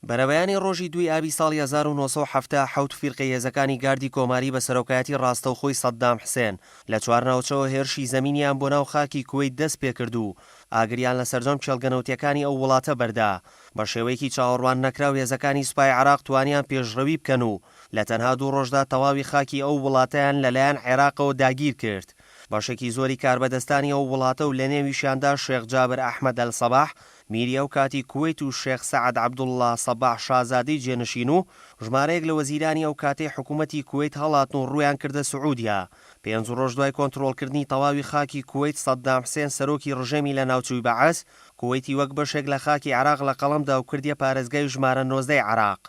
بەرەبەیانی ڕۆژی دووی ئابی ساڵی 1977 فیرقەی هێزەکانی گاردی کۆماری بە سەرۆکایەتی ڕاستەوخۆی سەددام حسێن لە چوار ناوچەوە هێرشی زەمینیان بۆ ناو خاکی کوەیت دەست پێکرد و ئاگریان لە سەرجەم کێڵگە نەوتیەکانی ئەو وڵاتە بەردا. بە شێوەیەکی چاوەڕوان نەکراو هێزەکانی سوپای عێراق توانیان پێشڕەوی بکەن و لە تەنها دوو ڕۆژدا تەواوی خاکی ئەو وڵاتەیان لەلایەن عێراقەوە داگیر کرد. بەشێکی زۆری کاربەدەستانی ئەو وڵاتە و لەنێویشیاندا شێخ جابر ئەحمەد ئەلسەباح میری ئەو کاتی کوەیت و شێخ سەعد عەبدوڵڵا سەباح شازادەی جێنشین و ژمارەیەک لە وەزیرانی ئەو کاتەی حکوومەتی کوەیت هەڵاتن و ڕوویان کردە سعودیا. پێنج ڕۆژ دوای کۆنترۆڵکردنی تەواوی خاکی کوەیت سەددام حسێن سەرۆکی ڕژێمی لەناوچووی بەعس، کوەیتی وەک بەشێک لە خاکی عێراق لە قەڵەم دا و کردیە پارێزگای ژمارە 19 ی عێراق.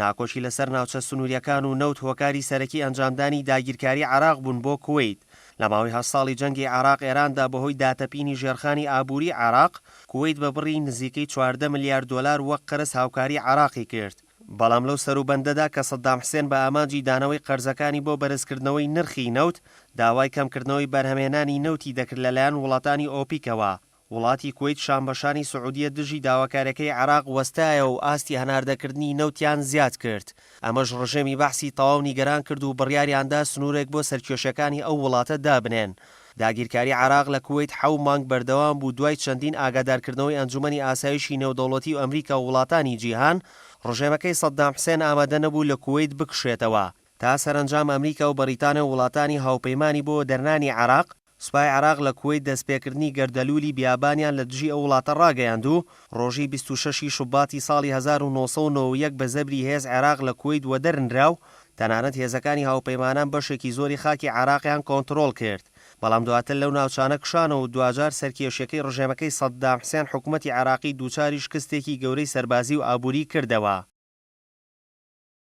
ناکۆکی لەسەر ناوچە سنوورییەکان و نەوت هۆکاری سەرەکی ئەنجامدانی داگیرکاری عێراق بوون بۆ کوەیت. لە ماوەی هەشت ساڵی جەنگی عێراق ئێراندا بەهۆی داتەپینی ژێرخانی ئابووری عێراق، کوەیت بە بڕی نزیکەی 14 ملیار دۆلار وەک قەرز هاوکاری عێراقی کرد. بەڵام لەو سەروبەندەدا کە سەدام حسێن بە ئامانجی دانەوەی قەرزەکانی بۆ بەرزکردنەوەی نرخی نەوت، داوای کەمکردنەوەی بەرهەمهێنانی نەوتی دەکرد لەلایەن وڵاتانی ئۆپیکەوە، وڵاتی کوەیت شانبەشانی سعودیە دژی داواکاریەکەی عێراق وەستایەوە و ئاستی هەناردەکردنی نەوتیان زیاد کرد، ئەمەش ڕژێمی بەعسی تەواو نیگەران کرد و بڕیاریاندا سنورێک بۆ سەرکێشیەکانی ئەو وڵاتە دابنێن. داگیرکاری عێراق لە کوەیت حەو مانگ بەردەوام بوو دوای چەندین ئاگادارکردنەوەی ئەنجومەنی ئاسایشی نێودەوڵەتی و ئەمریکا و وڵاتانی جیهان، ڕژێمەکەی سەدام حسێن ئامادە نەبوو لە کوەیت بکشێتەوە، تا سەرەنجام ئەمریکا و بەڕیتانیا و وڵاتانی هاوپەیمانی بۆ دەرنانی عێراق سوپای عێراق لە کوەیت دەستپێکردنی گەردەلوولی بیابانیان لە دژی ئەو وڵاتە ڕاگەیاند و ڕۆژی 26 ی شوباتی ساڵی 1991 بە زەبری هێز عێراق لە کوەیت وەدەرنرا و تەنانەت هێزەکانی هاوپەیمانان بەشێکی زۆری خاکی عێراقیان کۆنترۆڵ کرد بەڵام دواتر لەو ناوچانە کشانەوە و دواجار سەرکێشیەکەی ڕژێمەکەی سەددام حسێن حکومەتی عێراقی دووچاری شکستێکی گەورەی سەربازی و ئابووری کردەوە.